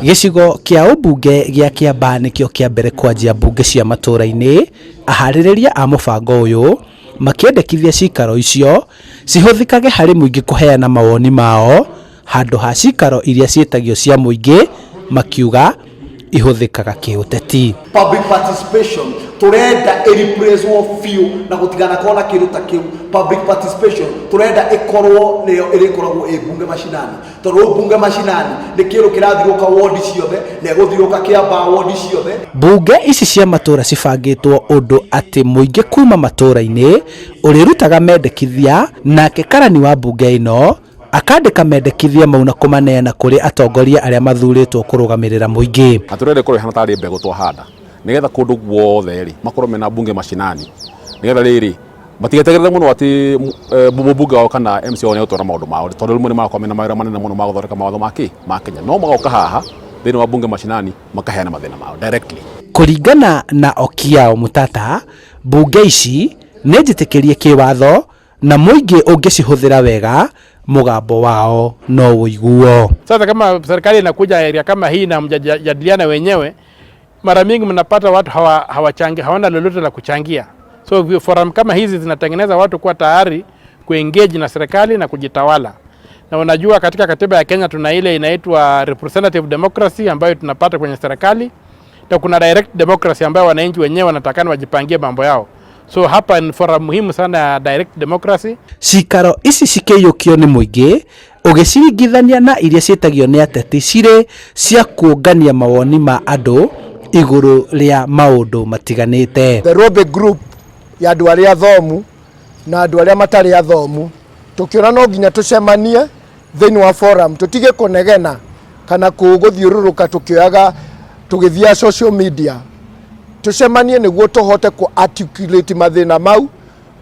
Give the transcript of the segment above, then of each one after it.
Gĩcigo kĩa ũmbunge gĩa Kĩambaa nĩkĩo kĩa mbere kwanjia mbunge cia matũũra-inĩ, aharĩrĩria a mũbango ũyũ makĩendekithia cikaro icio cihũthĩkage harĩ mũingĩ kũheana mawoni mao handũ ha cikaro iria ciĩtagio cia mũingĩ makiuga ihũthĩkaga kĩũteti. Public participation turenda ĩreplacewo biũ na gũtiganakorwo na kĩndũ ta kĩu. Public participation turenda ĩkorwo nĩyo ĩrĩkoragwo ĩ bunge mashinani, tondũ rĩu bunge mashinani nĩ kĩndũ kĩrathiũrũrũka wodi ciothe na ĩgũthiũrũrũka Kĩambaa wodi ciothe. Mbunge ici cia matũũra cibangĩtwo ũndũ atĩ mũingĩ kuma matũũra-inĩ ũrĩrutaga mendekithia nake karani wa mbunge ĩno akandĩka mendekithia mau na kũmaneana kũrĩ atongoria arĩa mathurĩtwo kũrũgamĩrĩra mũingĩ. Na tũrenda ĩkorwo ĩhana tarĩ mbegũ twahanda nĩgetha kũndũ guothe rĩ makorwo mena bunge mashinani, nĩgetha rĩrĩ matigetegerere mũno atĩ mũmbunge wao kana MC wao nĩegũtwara maũndũ mao, tondũ rĩmwe nĩ marakorwo mena mawĩra manene mũno ma gũthondeka mawatho ma kĩ ma Kenya, no magoka haha thĩinĩ wa bunge mashinani makaheana mathĩna mao directly. Kũringana na Okiao Mutata, mbunge ici nĩ njĩtĩkĩrie kĩwatho na mũingĩ ũngĩcihũthĩra wega mũgambo wao no ũiguo. Sasa kama serikali inakuja area kama hii na mjajadiliana wenyewe, mara mingi mnapata watu hawachangi, hawana lolote la kuchangia. So forum kama hizi zinatengeneza watu kuwa tayari kuengage na serikali na kujitawala. Na unajua katika katiba ya Kenya tuna ile inaitwa representative democracy ambayo tunapata kwenye serikali, na kuna direct democracy ambayo wananchi wenyewe wanatakana wajipangie mambo yao. So hapa ni forum muhimu sana ya direct democracy. Cikaro ici cikĩiyũkio nĩ mũingĩ ũgĩciringithania na iria ciĩtagio nĩ ateti cirĩ cia kũngania mawoni ma andũ igũrũ rĩa maũndũ matiganĩte. The lobby group ya andũ arĩa athomu na andũ arĩa matarĩ athomu, tũkĩona no nginya tũcemanie thĩinĩ wa forum, tũtige kũnegena kana gũthiũrũrũka tũkĩoyaga tũgĩthiaga social media, tũcemanie nĩguo tũhote kũ articulate mathĩna mau,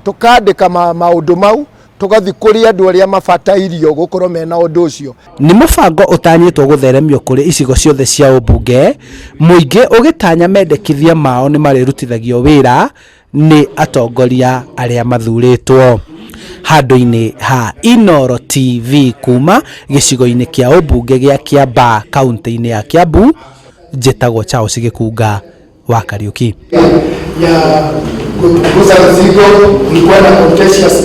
tũkandĩka maũndũ mau, tũgathiĩ kũrĩ andũ arĩa mabatairio gũkorwo mena ũndũ ũcio. Nĩ mũbango ũtanyĩtwo gũtheremio kũrĩ icigo ciothe cia ũmbunge, mũingĩ ũgĩtanya mendekithia mao nĩ marĩrutithagio wĩra nĩ atongoria arĩa mathurĩtwo. Handũ-inĩ ha Inooro TV kuma gĩcigo-inĩ kĩa ũmbunge gĩa Kĩambaa kaunti-inĩ ya Kiambu, njĩtagwo Charles Gĩkunga wa Kariuki. Ya kupunguza mzigo, kulikuwa na contentious.